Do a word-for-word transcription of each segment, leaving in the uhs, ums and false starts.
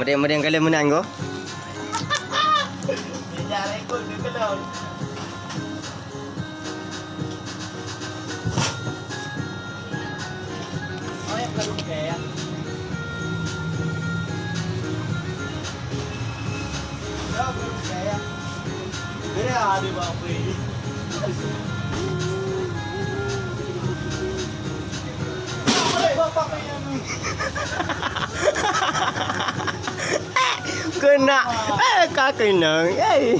Meudeng-meudeng kalian meunan go. Keuneuk, eh, ka keuneuk, eh.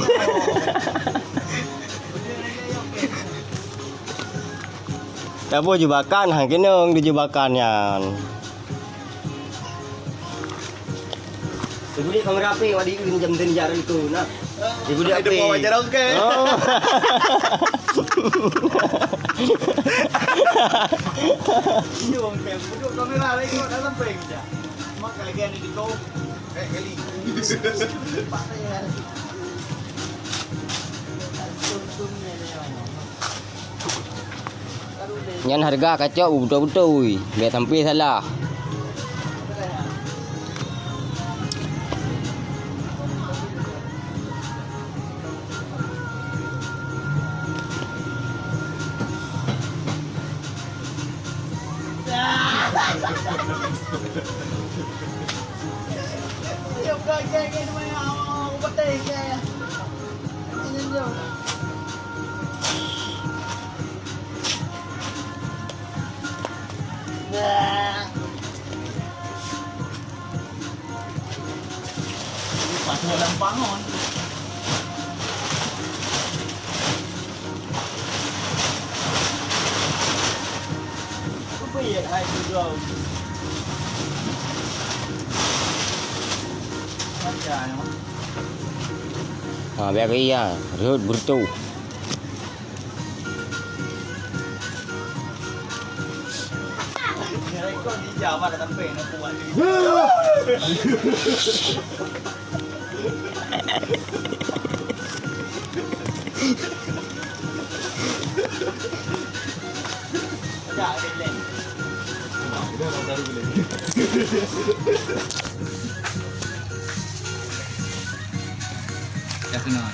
Taboh jebakan, han keuneuk di jebakan nyan. Sigulik kamera api, wadi jam tinjak itu, nah. Sigulik api. Oh. Iyo, kamera lain kau dah sampai kerja. Mak lagi ada di kau. Eh, kali. Nyan hareuga kacok beutôi-beutôi, bèk sampoe salah. Patuh lam pangon. Apa ya, hai, tu jauh. Macam mana? Ha, biar kaya, rhot beureutoh. Dah kena.